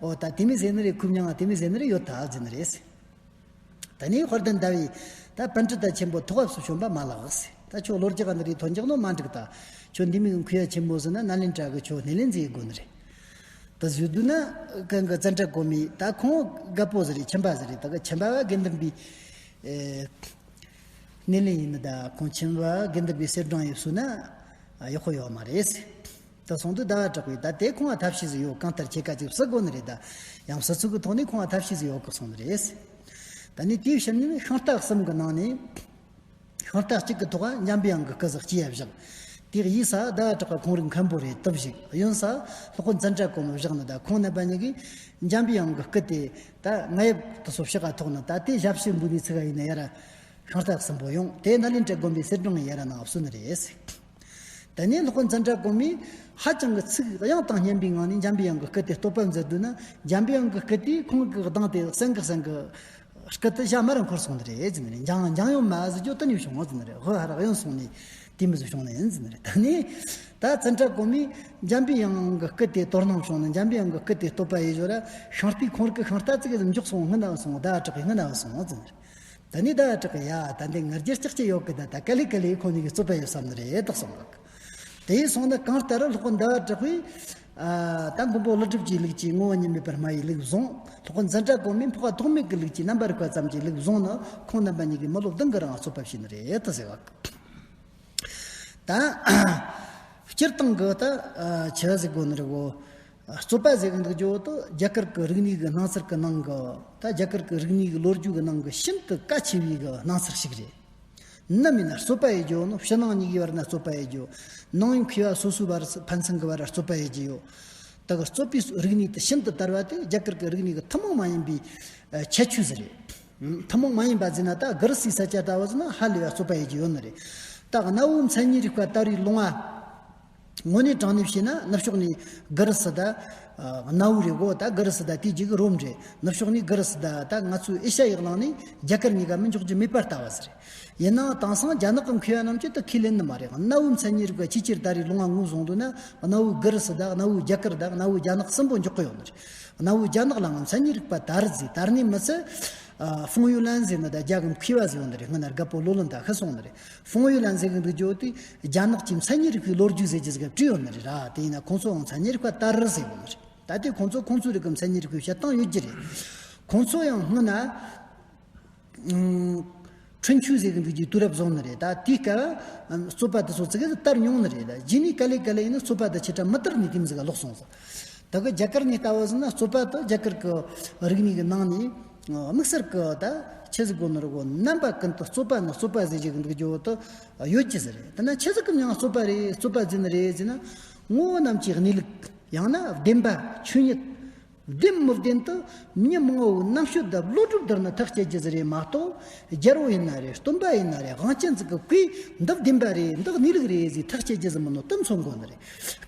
ཨོ་ད་དེ་མོ་ཟེར་ནི་རེད། ཁོའི་མྱིང་ང་དེ་མོ་ཟེར་ནི་རེད། ཡོད་ད་ཟེར་ནི་རེད། ད་ནི་དཔལ་ལྡན་ཟླ་བས་ད་པཎྜི་ཏ་ཆེན་པོ་ཐོག་བབས་སུ་བྱོན་པ་མ་ལགས་ཟེར། ད་ཁྱོད་ལོ་རྒྱག་ནི་རེད། ཐོན་རྒྱག་ནོ་མ་འགྲིག་ད། ཁྱོད་འདི་མོའི་མཁས་པ་ཆེན་པོ་ཟིག་ན་ནཱ་ལེནྡྲ་གི་ཁྱོད་སྣེ་ལེན་ཟིག་དགོས་ནི་རེད། ད་ཟེར་དུས་ན་གན་གི་ཙནྡྲ་གོ་མི་ད་ཁོང་རྒད་པོ་ཟིག་རེད། ཁྱིམ་པ་ཟིག་རེད། ད་གི་ཁྱིམ་པ་བ་དགེ་འདུན་པའི་ཨེ་སྣེ་ལེན་ཡིན་ནི་ད། ཁོང་ཁྱིམ་པ་དགེ་འདུན་པའི་གསེར་སྦྲང་ཡིན་སོང་ན་ཡག་པོ་ཡོད་མ་རེད། ད་སོང་དུས་ཟླ་བ་གྲགས་པས་ད་དེ་ཁོང་ང་ཐབས་ཤེས་ཟིག་ཡོད། གང་ལྟར་ཁྱེད་ཀ་ཅིག་བསུ་དགོས་ནི་རེད་ད། ཡང་བསུ་ཚུལ་གི་ཐོག་ནས་ཁོང་ང་ཐབས་ཤེས་ཟིག་ཡོད་གི་གསུངས་ནི་རེད། ད་ནི་དེའི་ཕྱིར་ནི་ཤིང་རྟ་གསུམ་གི་ནང་ནས་ཤིང་རྟ་གཅིག་གི་ཐོག་འཇམ་པའི་དབྱངས་ཀྱི་སྐུ་ཟིག་སྐྱེས་བཞག་དེ་གཡས་ས་ཟླ་བ་གྲགས་པ་ཁོང་རང་མཁན་པོ་རེད། དེ་བཞག་གཡོན་ས་སློབ་དཔོན་ཙནྡྲ་གོ་མི་བཞག་ནི་ད། ཁོང་རྣམ་པ་གཉིས་ཀྱིས་འཇམ་པའི་དབྱངས་ཀྱི་སྐུ་དེ་ད་རྔ་ཡབ་དེ་ཚོ་ཕྱག་ག་ཐོགས་ནི་ད། དེ་ཞབས་ཕྱི་འབུལ་ནི་ཚིག་ག་ཡིན་ན་ཡར་ཤིང་རྟ་གསུམ་པོ་ཡོང་། དེ་ནཱ་ལེནྡྲ་དགོན་པའི་གསེར་སྦྲང་ཡར་ནང་བསུ་ནི་རེད། དེ་ནས་སློབ་དཔོན་ཙནྡྲ་གོ་མིས་ཧ་ཅང་གི་ཚིག་དབྱངས་དང་སྙན་པའི་ངང་ནས་འཇམ་པའི་དབྱངས་ཀྱི་སྐུ་དེ་བསྟོད་པ་མཛད་དུས་ན། འཇམ་པའི་དབྱངས་ཀྱི་སྐུ་དེ་ཁོང་གི་གདངས་དེ་གསན་གི་གསན་གི་སྐུ་དེ་ཞྭ་དམར་ར་འཁོར་སོང་ནི་རེད་ཟེར་ནི་རེད། འཇམ་འཇམ་དབྱངས་མ་ཟེར་རྒྱུ་དེ་ནས་བྱུང་བ་ཟེར་ནི་རེད། དབུ་ཧ་ར་གཡོན་སོང་ནས་དེ་མི་ཟིག་བྱུང་ནི་ཡིན་ཟེར་ནི་རེད། ད་ནི་ད་ཙནྡྲ་གོ་མིས་འཇམ་པའི་དབྱངས་ཀྱི་སྐུ་དེ་དོ་སྣང་བྱུང་ནས། འཇམ་པའི་དབྱངས་ཀྱི་སྐུ་དེ་བསྟོད་པ་ཡེ་ཞོར་ར་ཤིང་རྟའི་ཁོང་རིག་གི་ཤིང་རྟ་ཙིག་གེ་མགྱོགས་སོང་། སྔུན་ན་སོང་། ཟླ་བ་གྲགས་པའི་སྔུན་ན་སོང་ཟེར་ནི་རེད། ད་ནི་ཟླ་བ་གྲགས་པས་ཡ་ད་འདི་ང་རྒྱལ་ལྕག་ཅིག་ཡོད་གི། ད་ད་ག་ལེ་ག་ལེ་ཁོ་གཉིས་ཀྱིས་རྩོད་པ་ཡོད་བསམ་ནི་རེད་ད་གསུངས་གི། དེ་ཡིན་སོང་ན་གང་ལྟར་སློབ་དཔོན་ཟླ་བ་གྲགས་པས་ཨ་ད་མགོན་པོ་ཀླུ་སྒྲུབ་ཀྱི་ལུགས་ཀྱི་ངོ་བོ་ཉིད་མེད་པར་སྨྲ་བའི་ལུགས་བཟུང་། སློབ་དཔོན་ཙནྡྲ་གོ་མིས་འཕགས་པ་ཐོགས་མེད་ཀྱི་ལུགས་ཀྱི་རྣམ་པར་རིག་པ་ཙམ་གྱི་ལུགས་བཟུང་ནས། ཁོང་རྣམ་པ་གཉིས་ཀྱིས་མི་ལོ་བདུན་གྱི་རིང་རྩོད་པ་བྱས་ནི་རེད་ད་ཟེར་བ། ད་སྤྱིར་བཏང་གི་ད་ཆི་ཟིག་དགོས་ནི་རེད་གོ། རྩོད་པ་ཟེར་གི་འདུག་རྒྱུ་དེ་རྒྱ་གར་གྱི་རིག་གནས་ཀྱི་སྣང་ཚུལ་གྱི་ནང་གི། ད་རྒྱ་གར་གྱི་རིག་གནས་ཀྱི་ལོ་རྒྱུས་ཀྱི་ནང་གི་ཤིན་ཏུ་གལ་ཆེ་བའི་གི་སྣང་ཚུལ་ཞིག་རེད། ནམ་ཡིན་ན་རྩོད་པ་ཡེ་རྒྱུ་ནི་ཕྱི་ནང་གཉིས་ཀའི་བར་ན་རྩོད་པ་ཡེ་རྒྱུ། ནང་པའི་མཁས་པ་སོ་སོའི་བར་ཕན་ཚུན་གྱི་བར་རྩོད་པ་ཡེ་རྒྱུ་ཡོད། ད་གི་རྩོད་པའི་རིག་གནས་དེ་ཤིན་ཏུ་དར་བ་དེ་རྒྱ་གར་གྱི་རིག་གནས་ཀྱི་ཐུན་མོང་མ་ཡིན་པའི་ཨ་ཁྱད་ཆོས་ཟིག་རེད། ཐུན་མོང་མ་ཡིན་པ་ཟེར་ན། ད་གྷི་རི་སིའི་ས་ཆ་ལྟ་བུ་ཟེར་ན་ཧ་ལས་པ་རྩོད་པ་ཡེ་རྒྱུ་ཡོད་ནི་རེད། ད་གནའ་བོའི་མཚན་ཉིད་རིག་པ་དར་བའི་ལུང་བ། དངོས་གནས་དྲང་གནས་བཤད་ན་ནུབ་ཕྱོགས་ནས་གྷི་རི་སི་དང་། ཨ་གནའ་བོ་རེད་གོ། ད་གྷི་རི་སི་དང་དེའི་རྗེས་ཀྱི་རོམ་རེད། ནུབ་ཕྱོགས་ནས་གྷི་རི་སི་དང་ད་ང་ཚོའི་ཨེ་ཤ་ཡའི་གླིང་ནས་རྒྱ་གར་གཉིས་ཀ་མི་འཇོག་རྒྱུ་མེད་པ་ལྟ་བུ་ཟིག་རེད། ཡིན་ནའང་དེང་སང་རྒྱ་ནག་གི་མཁས་པ་རྣམས་ཀྱིས་དེ་ཁས་ལེན་ནི་མ་རེད། གནའ་བོའི་མཚན་ཉིད་རིག་པ་ཆེས་ཆེར་དར་བའི་ལུང་བ་ངོས་བཟུང་དུས་ན། གནའ་བོའི་གྷི་རི་སི་དང་གནའ་བོའི་རྒྱ་གར་དང་གནའ་བོའི་རྒྱ་ནག་གསུམ་པོ་འཇོག་གི་ཡོད་ནི་རེད། གནའ་བོའི་རྒྱ་ནག་ལའང་མཚན་ཉིད་རིག་པ་དར་ཟིག་དར་ནི་མི་ཚད། ཨ་ཧྥང་ཡུས་ལན་ཟེར་ནི་ད་རྒྱ་གི་མཁས་པ་ཟིག་ཡོད་ནི་རེད། སྔོན་ན་རྒད་པོ་ལོ་ལོན་དང་ཤི་སོང་ནི་རེད། ཧྥང་ཡུས་ལན་ཟེར་གི་འདུག་རྒྱུ་དེ་རྒྱ་ནག་གི་མཚན་ཉིད་རིག་པའི་ལོ་རྒྱུས་ཟེར་རྒྱུ་ཟིག་བྲིས་ཡོད་ནི་རེད་ར། དེ་ཡིན་ན་ཁོང་ཚོའང་མཚན་ཉིད་རིག་པ་དར་ཟེར་ཡོད་ནི་རེད། ད་ལྟའི་ཁོང་ཚོ་ཁོང་ཚོའི་རིགས་ཀྱི་མཚན་ཉིད་རིག་པའི་བཤད་སྟངས་ཡོད་ཀྱི་རེད། ཁོང་ཚོ་ཡང་སྔོན་ན། ཨུམ། ཁྲུན་ཆུ་ཟེར་གི་འདུག་རྒྱུ་དུས་རབས་བཟུང་ནི་རེད། ད་དེའི་སྐབས་རྩོད་པ་དེ་ཚོ་ཙི་གེ་ཟིག་དར་མྱོང་ནི་རེད། ད་རྗེས་ནས་ག་ལེ་ག་ལེ་ཡིན་ན་རྩོད་པ་དེ་ཆེ་ཕྲ་མི་དར་ནས་དེ་མོ་ཟིག་ག་ལོག་སོང་ཟིག་ད་གི་རྒྱ་གར་ནས་ལྟ་བུ་ཟིན་ན་རྩོད་པ་དེ་རྒྱ་གར་གི་རིག་གནས་ཀྱི་ནང་ནས་དམིགས་བསལ་གི་ད་ཆི་ཟིག་གོ་ནི་རེད་གོ། རྣམ་པ་ཀུན་ཏུ་རྩོད་པ་ནི་རྩོད་པ་ཟེར་གྱི་འདུག་རྒྱུ་བོ་དེ་ཡོད་ཀྱི་ཟིག་རེད། ད་ན་ཆི་ཟིག་གི་མྱིང་རྩོད་པ་རེད། རྩོད་པ་ཟེར་ནི་རེད་ཟེར་ན། ངོ་བོ་རྣམས་ཀྱི་གནས་ལུགས། ཡང་ན་བདེན་པ་ཆོས་ཉིད། བདེན་མི་བདེན་དུ་མྱི་མང་བོའི་རྣམ་དཔྱོད་དང་བློ་གྲོས་བརྡར་ནས་ཐག་བཅད་རྒྱུ་ཟིག་རེད་མ་གཏོགས། རྒྱལ་པོ་ཡིན་ན་རེད། སྟོན་པ་ཡིན་ན་རེད། དབང་ཅན་ཟིག་གི་གིས་འདི་བདེན་པ་རེད། འདི་གནས་ལུགས་རེད་ཟེར་ཐག་བཅད་རྒྱུ་ཟིག་མིན་ནོ་དེ་མཚོན་དགོས་ནི་རེད།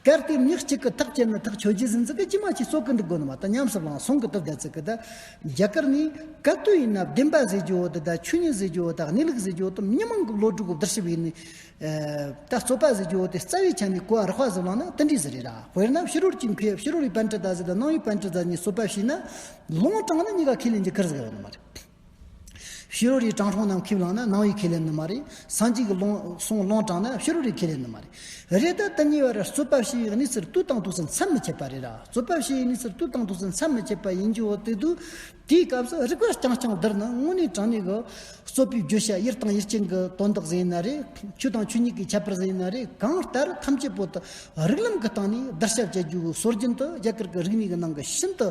གལ་ཏེ་མྱི་གཅིག་གིས་ཐག་བཅད་ན་ཐག་ཆོད་རྒྱུ་ཟིག་ཟིག་གི་ཅི་མ་ཅི་རྩོད་གི་འདུག་དགོས་ནི་མ། ད་ཉམས་སུ་བླངས་སོང་གི་དེ་བསྡད་ཚིག་གི་ད། རྒྱ་གར་ནས་ག་དུས་ཡིན་ན་བདེན་པ་ཟེར་རྒྱུ་བོ་དེ་དང་ཆོས་ཉིད་ཟེར་རྒྱུ་བོ་དང་གནས་ལུགས་ཟེར་རྒྱུ་བོ་དེ་མྱི་མང་གི་བློ་གྲོས་གིས་བསྡུར་ཞིབ་ཡིན་ནི། ད་རྩོད་པ་ཟེར་རྒྱུ་བོ་དེ་རྩ་བའི་ཆ་ནས་གོ་བ་རགས་པ་ཟིག་བླངས་ན་དེ་འདྲ་ཟིག་རེད་ར། དཔེར་ན་ཕྱི་རོལ་གྱི་མཁས། ཕྱི་རོལ་པའི་པཎ་ཌི་ཏ་ཟིག་དང་ནང་པའི་པཎ་ཌི་ཏ་གཉིས་རྩོད་པ་བྱས་ན། ལུང་དྲངས་ན་གཉིས་ཀ་ཁས་ལེན་རྒྱུ་ཁེར་ཟིག་ཡོད་ནི་མ་རེད། ཕྱི་རོལ་པའི་དྲང་སྲོང་རྣམས་ཁས་བླངས་ན་ནང་པས་ཁས་ལེན་ནི་མ་རེད། སངས་རྒྱས་ཀྱི་ལུང་གསུང་ལུང་དྲངས་ན་ཕྱི་རོལ་པས་ཁས་ལེན་ནི་མ་རེད། རེད། ད་དེ་གཉིས་བར་རྩོད་པ་བྱས་པའི་གནས་ཚུལ་དུས་དང་དུས་སུ་མཚམས་མི་ཆད་པ་རེད་ར། རྩོད་པ་བྱས་པའི་གནས་ཚུལ་དུས་དང་དུས་སུ་མཚམས་མི་ཆད་པ་ཡིན་རྒྱུ་བོ་དེ་དུས། དེའི་སྐབས་སུ་རིགས་པ་རྐྱང་རྐྱང་བསྡུར་ན། དངོས་གནས་དྲང་གནས་ཀྱི་རྩོད་པའི་བརྗོད་བྱ་ཡུལ་དང་ཡུལ་ཅན་གྱི་དོན་དག་ཟིག་ཡིན་ན་རེད། ཆོས་དང་ཆོས་ཉིད་ཀྱི་ཁྱད་པར་ཟིག་ཡིན་ན་རེད། གང་ལྟར་ཐམས་ཅད་པོ་དེ་རིགས་ལམ་གྱི་སྟེང་ནས་བསྡུར་ཞིབ་བྱ་རྒྱུ་གི་སྲོལ་རྒྱུན་དེ་རྒྱ་གར་གྱི་རིག་གནས་ཀྱི་ནང་གི་ཤིན་ཏུ།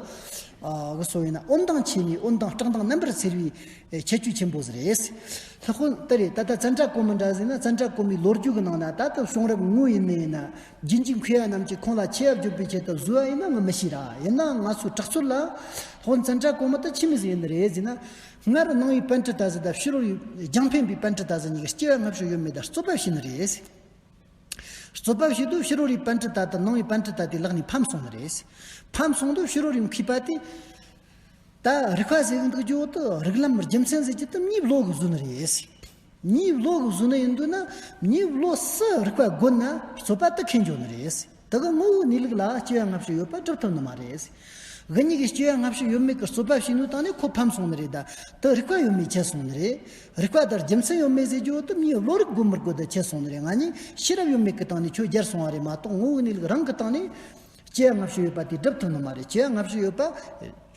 ཨ། གི་སོ་ཡིན་ན་འོད་མདངས་ཆེ་ནས་འོད་མདངས་བཀྲག་མདངས་རྣམ་པར་འཚེར་བའི་ཁྱད་ཆོས་ཆེན་པོ་ཟིག་རེད། ལྷག་པར་དེ་རེད། ད་ལྟ་ཙནྡྲ་གོ་མི་འདྲ་ཟིག་ན། ཙནྡྲ་གོ་མིའི་ལོ་རྒྱུས་ཀྱི་ནང་ན། ད་ལྟ་བྱུང་རབས་ངོ་ཡིན་ནི་ཡིན་ན། རྗེས་འཇུག་མཁས་པ་རྣམས་ཀྱིས་ཁོང་ལ་ཆེ་བ་བརྗོད་པའི་ཆེད་དུ་བཟོས་པ་ཡིན་ན་ངས་མི་ཤེས་ར། ཡིན་ནའང་ང་ཚོའི་གྲགས་ཚོད་ལ། ལྷག་པར་ཙནྡྲ་གོ་མི་དེ་ཆི་མོ་ཟིག་ཡིན་ནི་རེད་ཟེར་ན། སྔར་ནང་པའི་པཎ་ཌི་ཏ་ཟིག་དང་ཕྱི་རོལ་པའི་རྒྱང་འཕེན་པའི་པཎ་ཌི་ཏ་ཟིག་གཉིས་ཀྱིས་སྐྱེ་བ་སྔ་ཕྱི་ཡོད་མེད་དེ་རྩོད་པ་བྱས་ནི་རེད། རྩོད་པ་བྱས་དུས་ཕྱི་རོལ་པའི་པཎ་ཌི་ཏ་དང་ནང་པའི་པཎ་ཌི་ཏ་དེའི་ལག་ནས་ཕམ་སོང་ནི་རེད། ཕམ་སོང་དུས་ཕྱི་རོལ་པའི་མཁས་པ་དེས། ད་རིགས་པ་ཟེར་གི་འདུག་རྒྱུ་བོ་དེ། རིགས་ལམ་རྒྱུ་མཚན་ཟེར་རྒྱུ་དེ་མྱིའི་བློ་གིས་བཟོས་ནི་རེད། མྱིའི་བློ་གིས་བཟོས་ནི་ཡིན་དུས་ན། མྱིའི་བློ་སུ་རིགས་པ་དགོས་ན་རྩོད་པ་དེ་ཁེལ་འགྱོ་ནི་རེད། དེ་གི་ངོ་བོའི་གནས་ལུགས་ལ་སྐྱེ་བ་སྔ་ཕྱི་ཡོད་པ་སྒྲུབ་ཐུབ་ནི་མ་རེད། འུ་གཉིས་ཀྱིས་སྐྱེ་བ་སྔ་ཕྱི་ཡོད་མེད་ཀྱི་རྩོད་པ་བྱས་ནོའི་སྟེང་ནས་ཁོ་ཕམ་སོང་ནི་རེད། ད་དེ་རིགས་པ་ཡོད་མེད་ཁྱེར་སོང་ནི་རེད། རིགས་པ་དང་རྒྱུ་མཚན་ཡོད་མེད་ཟེར་རྒྱུ་བོ་དེ་མྱིའི་བློ་རིག་དགོས་མི་དགོས་དེ་ཁྱེར་སོང་ནི་རེད། ང་གཉིས་ཤེས་རབ་ཡོད་མེད་ཀྱི་སྟེང་ནས་ཁྱོད་རྒྱལ་སོང་བ་རེད་མ་གཏོགས། ངོ་བོའི་གནས་ལུགས་རང་གི་སྟེང་ནས་སྐྱེ་བ་སྔ་ཕྱི་ཡོད་པ་དེ་སྒྲུབ་ཐུབ་ནི་མ་རེད། སྐྱེ་བ་སྔ་ཕྱི་ཡོད་པ་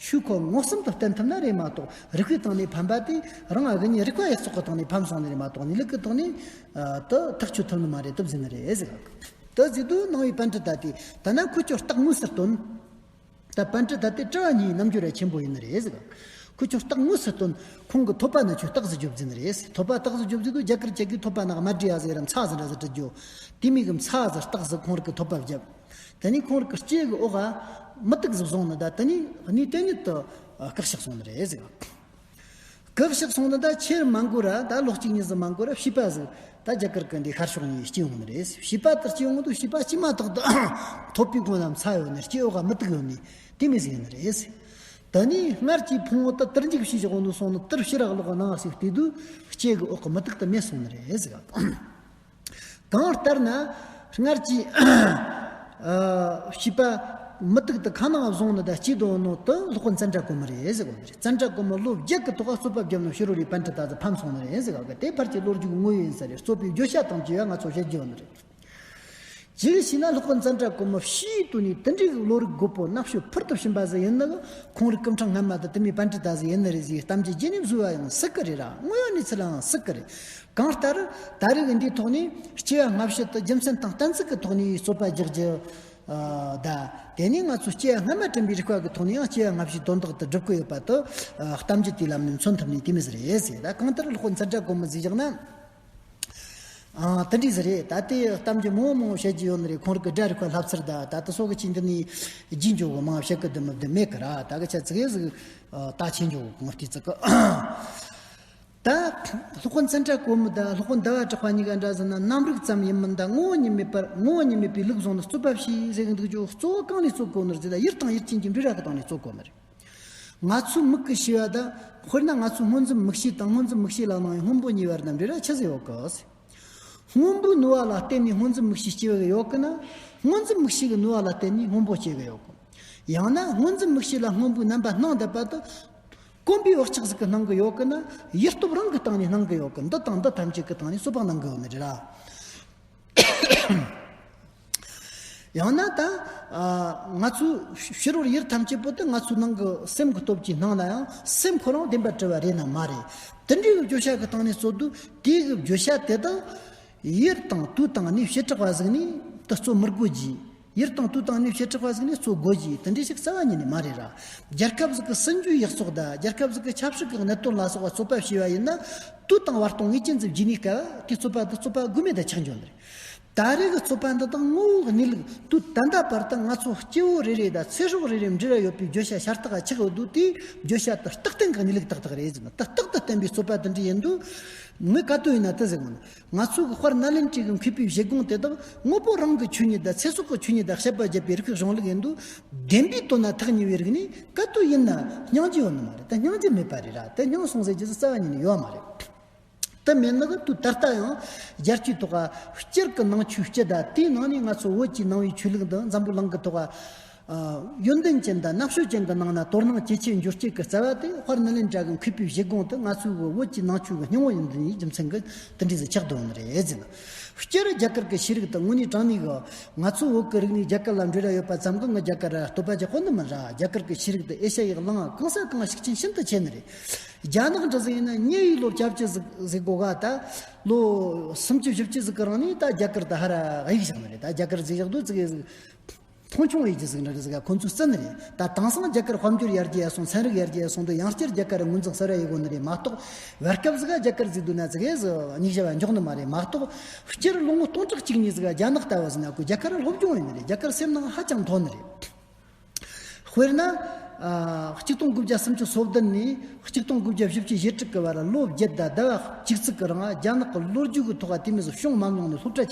ཆོས་ཁོ་ངོ་སེམས་དང་བསྟན་ཐུབ་ན་རེད་མ་གཏོགས། རིགས་པའི་སྟེང་ནས་ཕམ་པ་དེ་རང་ང་གཉིས་རིགས་པ་ཡག་བཙོག་གི་སྟེང་ནས་ཕམ་སོང་ནི་རེད་མ་གཏོགས། གནས་ལུགས་ཀྱི་ཐོག་ནས། ཨ། དེ་ཐག་གཅོད་ཐུབ་ནི་མ་རེད་དེ་བཟོས་ནི་རེད་ཟེར་གི། དེ་ཟེར་དུས་ནང་པའི་པཎ་ཌི་ཏ་དེས། ད་ན་ཁོ་ཁྱོད་རྟགས་དངོས་སུ་སྟོན། ད་པཎ་ཌི་ཏ་དེ་དྲི་བ་གཉིས་རྣམ་འགྱུར་ར་ཆེན་པོ་ཡིན་ནི་རེད་ཟེར་གི། ཁོ་ཁྱོད་རྟགས་དངོས་སུ་སྟོན། ཁོང་གིས་ཐོད་པ་ནས་ཁྱོད་རྟགས་ཟིག་རྒྱོབ་ཟེར་ནི་རེད། ཐོད་པ་རྟགས་ཟིག་རྒྱོབ་ཟེར་དུས་རྒྱ་གར་ཅིག་གིས་ཐོད་པ་ནང་མ་བྲིས་ཡ་ཟེར་ར་མཚལ་ཟིག་འདྲ་ཟིག་བྲིས་རྒྱུ། དེ་མོ་གི་མཚལ་ཟིག་རྟགས་ཟིག་ཁོང་རང་གིས་ཐོད་པ་བརྒྱབ། དེ་ནས་ཁོང་རང་གི་ལྕེ་གི་འོག་ག་མུ་ཏིག་ཟིག་བཟུང་ནི། ད་དེ་ནས་གནས་དེ་ཉིད་དུ་བཀག་གཤེགས་སོང་ནི་རེད་ཟེར་གི། བཀག་གཤེགས་སོང་ནི། ད་ཆེར་མ་འགོར་ར། ད་ལོ་གཅིག་གཉིས་ཟིག་མ་འགོར་ར་བྱིས་པ་ཟིག་ད་རྒྱ་གར་གི་འདི་ཤར་ཕྱོགས་ནས་སྐྱེས་ཡོང་ནི་རེད། བྱིས་པ་དེ་སྐྱེས་ཡོང་དུས་བྱིས་པ་སྐྱེས་མ་ཐག་ཏུ་ཐོད་པའི་གོང་ན་མཚལ་ཡོད་ནི། ལྕེ་འོག་ག་མུ་ཏིག་ཡོད་ནི། དེ་མོ་ཟིག་ཡིན་ནི་རེད། དེ་ནས་སྔར་གྱི་ཕུང་པོ་དེ་དུར་འཇུག་བྱས་བཞག་ནོ་སོང་ནི། དེར་ཕྱི་ར་ལོག་ནང་ཞིག་བལྟས་དུས་ལྕེ་གི་འོག་གི་མུ་ཏིག་དེ་མེད་སོང་ནི་རེད་ཟེར་གི། གང་ལྟར་ན་སྔར་གྱི། ཨ། བྱིས་པ་མུ་ཏིག་དེ་ཁ་ནང་བཟུང་ནི་དང་སྐྱེས་དོ་ནོ་དེ་ལྷག་པར་ཙནྡྲ་གོ་མི་རེད་ཟེར་གོ་ནི་རེད། ཙནྡྲ་གོ་མི་ལོ་བརྒྱད་ཀྱི་ཐོག་ག་རྩོད་པ་བརྒྱབ་ནོ་ཕྱི་རོལ་པའི་པཎ་ཌི་ཏ་དེ་ཕམ་སོང་ནི་རེད་ཟེར་གི། དེ་ཕར་གྱི་ལོ་རྒྱུས་ངོ་བོ་ཡིན་ས་རེད། རྩོད་པའི་བརྗོད་བྱ་དང་བཅས་པ་ང་ཚོ་བཤད་རྒྱུ་ཡོད་ནི་རེད། ཅིའི་ཕྱིར་ན་ལྷག་པར་ཙནྡྲ་གོ་མི་ཕྱིའི་དུས་ནས་དེ་འདྲའི་བློ་རིག་རྒོད་པོ་རྣམ་དཔྱོད་ཕུལ་དུ་ཕྱིན་པ་ཟིག་ཡིན་ནི། ཁོང་རང་སྐུ་ཕྲེང་སྔ་མ་དེ་དེ་མོའི་པཎ་ཌི་ཏ་ཟིག་ཡིན་ནི་རེད་ཟེར་གཏམ་རྒྱུད་རྗེས་ནས་བཟོས་པ་ཡང་སྲིད་གི་རེད་ར། དངོས་ཡོད་གནས་ཚུལ་ལའང་སྲིད་གི་རེད། གང་ལྟར་ད་རེས་ཀྱི་འདིའི་ཐོག་ནས་སྐྱེ་བ་སྔ་ཕྱི་དེ་རྒྱུ་མཚན་དང་གཏན་ཚིགས་ཀྱི་ཐོག་ནས་རྩོད་པ་རྒྱག་རྒྱུ། ཨ། ད་དེ་ནས་ང་ཚོ་སྐྱེ་བ་སྔ་མ་དྲན་པའི་རིག་པ་གི་ཐོག་ནས་ཡང་སྐྱེ་བ་སྔ་ཕྱིའི་དོན་དག་དེ་སྒྲུབ་གི་ཡོད་པ་དེ། ཨ། གཏམ་རྒྱུད་དེའི་ལམ་ནས་མཚོན་ཐུབ་ནི་དེ་མོ་ཟིག་རེད་ཟེར། ད་གང་ལྟར་ལྷག་པར་ཙནྡྲ་གོ་མི་ཟིག་བཞག་ན། ཨ། དེ་འདྲ་ཟིག་རེད། ད་དེ་གཏམ་རྒྱུད་མང་བོ་མང་བོ་བཤད་རྒྱུ་ཡོད་ནི་རེད། ཁོང་རང་གི་སྒྲ་རིག་པ་བསླབ་ཚུལ་དང་། ད་དེ་སོགས་ཀྱི་ཆེད་འདི་ནས་རྒྱུས་འཇོག་གི་མང་བ་བཤད་གི་འདི་མི་འདི་མེད་གི་ར། ད་གི་ཆ་ཙིག་གེ་ཟིག་ད་ཆེ་འཇོག་གི་ངོ་བལྟས་ཙིག་གི། ད་སློབ་དཔོན་ཙནྡྲ་གོ་མི་དང་སློབ་དཔོན་ཟླ་བ་གྲགས་པ་གཉིས་ཀ་འདྲ་ཟེར་ན། རྣམ་རིག་ཙམ་ཡིན་མིན་དང་ངོ་བོ་ཉིད་མེད་པར། ངོ་བོ་ཉིད་མེད་པའི་ལུགས་བཟུང་ནས་རྩོད་པ་བྱས་ཟེར་གི་འདུག་རྒྱུ། གཙོ་བོ་གང་ནས་རྩོད་དགོས་ནི་རེད་ཟེར་ན། ཡུལ་དང་ཡུལ་ཅན་གྱི་འབྲེལ་བ་གི་སྟེང་ནས་རྩོད་དགོས་ནི་རེད། ང་ཚོའི་མིག་གིས་ཤེས་པ་དང་། དཔེར་ན་ང་ཚོའི་སྔོ་འཛིན་མིག་ཤེས་དང་སྔོ་འཛིན་མིག་ཤེས་ལ་སྣང་བའི་སྔོན་པོ་གཉིས་བར་ན་འབྲེལ་བ་ཆི་ཟིག་ཡོད་གི། སྔོན་པོའི་ནུས་པ་ལ་བརྟེན་ནས་སྔོ་འཛིན་མིག་ཤེས་སྐྱེ་གི་ཡོད་གི་ན། སྔོ་འཛིན་མིག་ཤེས་ཀྱི་ནུས་པ་ལ་བརྟེན་ནས་སྔོན་པོ་སྐྱེ་གི་ཡོད་གི། ཡང་ན་སྔོ་འཛིན་མིག་ཤེས་ལ་སྔོན་པོའི་རྣམ་པ་སྣང་བསྡད་པ་དེ་གོམས་པའི་བག་ཆགས་ཟིག་གིས་སྣང་གི་ཡོད་གི་ན། ཡུལ་སྟོབས་རང་གི་སྟེང་ནས་སྣང་གི་ཡོད་གི། འདི་དང་འདི་ཐམས་ཅད་ཀྱི་སྟེང་ནས་རྩོད་པ་གནང་གི་ཡོད་ནི་རེད་ལ། ཡང་ན་ད་ཨ་ང་ཚོའི་ཕྱི་རོལ་ཡུལ་ཐམས་ཅད་པོ་དེ་ང་ཚོའི་ནང་གི་སེམས་ཀྱི་སྟོབས་ཀྱིས་སྣང་ན་ཡང་སེམས་ཁོ་རང་བདེན་པར་གྲུབ་པ་རེད་ན་མ་རེད། དེ་འདྲའི་གི་བརྗོད་བྱ་གི་སྟེང་ནས་རྩོད་དུས་དེའི་གི་བརྗོད་བྱ་དེ་དག་ཡུལ་དང་དུས་དང་གནས་བྱེ་བྲག་པ་ཟིག་ནས་དེ་རྩོད་མི་དགོས་གི། ཡུལ་དང་དུས་དང་གནས་བྱེ་བྲག་པ་ཟིག་ནས་རྩོད་དགོས་གི། དེ་འདྲའི་ཞིག་རྩ་བ་ཉིད་ནས་མ་རེད་ར། རྒྱལ་ཁབ་ཟིག་གི་སྲིད་ཇུས་ཡག་བཙོག་དང་རྒྱལ་ཁབ་ཟིག་གི་ཆབ་སྲིད་ཀྱི་གནད་དོན་ལ་སོགས་པ་རྩོད་པ་བྱས་པ་ཡིན་ན། དུས་དང་བར་སྟོང་ངེས་ཅན་ཟིག་བརྗེས་ནས་སྐབས་དེ་རྩོད་པ་དེ་རྩོད་པ་དགོས་མེད་དུ་ཆགས་འགྱོ་ནི་རེད། ད་རེས་ཀྱི་རྩོད་པ་འདི་དག་ངོ་བོ་གནས་ལུགས་དུས་ད་ལྟ་བར་དུ་ང་ཚོ་སྐྱེ་བོ་རེ་རེ་དང་ཚེ་སྲོག་རེ་རེ་འབྲེལ་བ་ཡོད་པའི་བརྗོད་བྱ་ཤ་སྟག་ཆགས་ཡོད་དུས། དེའི་བརྗོད་བྱ་དེ་རྟག་བརྟན་གྱི་གནས་ལུགས་ཏག་ཏག་རེད་ཟེར་ན། དེ་རྟག་ཏུ་བརྟན་པའི་རྩོད་པ་དེ་འདྲ་ཡིན་དུས། ངས་ག་དུས་ཡིན་ན་དེ་ཟེར་གོ་ནི། ང་ཚོ་གི་དཔལ་ནཱ་ལེནྡྲའི་གི་མཁས་པའི་བཞེད་དགོངས་དེ་དག་དངོས་པོ་རང་གི་ཆོས་ཉིད་དང་ཚེ་སྲོག་གི་ཆོས་ཉིད་དང་བཤད་པ་བརྒྱབ་པའི་རིག་པའི་གཞུང་ལུགས་ཡིན་དུས། བདེན་པའི་དོན་ན་ཐག་ཉེ་བའི་རིགས་ནས་ག་དུས་ཡིན་ན་སྙིང་རྗེ་ཡོད་ནི་མ་རེད། དེ་སྙིང་རྗེ་མེད་པ་རེད་ར། དེ་སྙིང་སོང་ཟེར་རྒྱུ་ཟིག་རྩ་བ་ཉིད་ནས་ཡོད་མ་རེད། དེ་མིན་ནི་གི་དུས་ད་ལྟ་ཡང་རྒྱལ་སྤྱིའི་ཐོག་ག་སྤྱིར་གི་ནང་ཆོས་སྤྱི་དང་དེའི་ནང་ནས་ང་ཚོ་བོད་ཀྱི་ནང་པའི་ཆོས་ལུགས་འདི་འཛམ་བུ་གླིང་གི་ཐོག་ག་ཨ་ཡོན་ཏན་ཅན་དང་རྣམ་དཔྱོད་ཅན་གྱི་ནང་ན་དོ་སྣང་ཇེ་ཆེ་འགྱུར་བྱེད་ཀྱི་རྩ་བ་དེ་དཔལ་ནཱ་ལེནྡྲ་གི་མཁས་པའི་བཞེད་དགོངས་དེ་ང་ཚོའི་བོད་ཀྱི་ནང་ཆོས་ཀྱི་སྙིང་བོ་ཡིན་པའི་རྒྱུ་མཚན་གྱིས་དེ་འདྲ་ཟིག་ཆགས་འདུག་ནི་རེད་ཟེར་ན། སྤྱིར་རྒྱ་གར་གྱི་ཤེས་རིག་དེ་དངོས་གནས་དྲང་གནས་གི་ང་ཚོའི་བོད་ཀྱི་རིག་གནས་རྒྱ་གར་ལ་འབྲེལ་བ་ཡོད་པ་ཙམ་གྱིས་ངས་རྒྱ་གར་ར་བསྟོད་པ་རྒྱག་གོ་ནི་མིན་ར། རྒྱ་གར་གྱི་ཤེས་རིག་དེ་ཨེ་ཤ་ཡའི་གླིང་གང་ས་གང་ཤུགས་རྐྱེན་ཤིན་ཏུ་ཆེ་ནི་རེད། རྒྱ་ནག་འདྲ་ཟིག་ཡིན་ན་ཉེ་བའི་ལོ་བརྒྱད་ཅུ་ཟིག་ཟིག་གོ་ག་ད་ལོ་སུམ་ཅུ་བཞི་བཅུ་ཟིག་གི་རིང་ནས་ད་རྒྱ་གར་དེ་ཧ་ར་གཡུག་བཞག་ནི་རེད། ད་རྒྱ་གར་ཟིག་བཞག་དུས་ཙིག་གེ་ཟིག་མཐོང་ཆུང་ཡེད་རྒྱུ་ཟིག་འདྲ་ཟིག་ཁོ་ཚོས་བརྩི་ནི་རེད། ད་དེང་སང་རྒྱ་གར་དཔལ་འབྱོར་ཡར་རྒྱས་སོང་། ཚན་རིག་ཡར་རྒྱས་སོང་དུས་ཡང་བསྐྱར་རྒྱ་གར་ངོས་འཛིན་གསར་བ་ཡེད་དགོ་ནི་རེད་མ་གཏོགས། བར་སྐབས་ཟིག་ག་རྒྱ་གར་ཟིག་སྡོད་ན་ཙིག་གེ་ཟིག་སྙིང་རྗེ་བ་འཇོག་ནི་མ་རེད་མ་གཏོགས། སྤྱིར་ལོ་ངོ་སྟོང་ཕྲག་གཅིག་གཉིས་ཟིག་ག་རྒྱ་ནག་ལྟ་བུ་ཟིག་ན་ཁོ་རྒྱ་གར་སློབ་སྦྱོང་ཡེད་ནི་རེད། རྒྱ་གར་སེམས་ནང་ཧ་ཅང་མཐོ་ནི་རེད། དཔེར་ན། ཨ། གཅིག་སྟོང་དགུ་བརྒྱ་སུམ་ཅུ་སོ་བདུན་ནས་གཅིག་སྟོང་དགུ་བརྒྱ་བཞི་བཅུ་ཞེ་དྲུག་གི་བར་ལོ་བརྒྱད་དང་ཟླ་བ་བཅུ་གཅིག་གི་རིང་རྒྱ་ནག་གི་ལོ་རྒྱུས་ཀྱི་ཐོག་དེ་མོ་ཟིག་བྱུང་མ་མྱོང་ནི་སློབ་གྲྭ་ཆེ།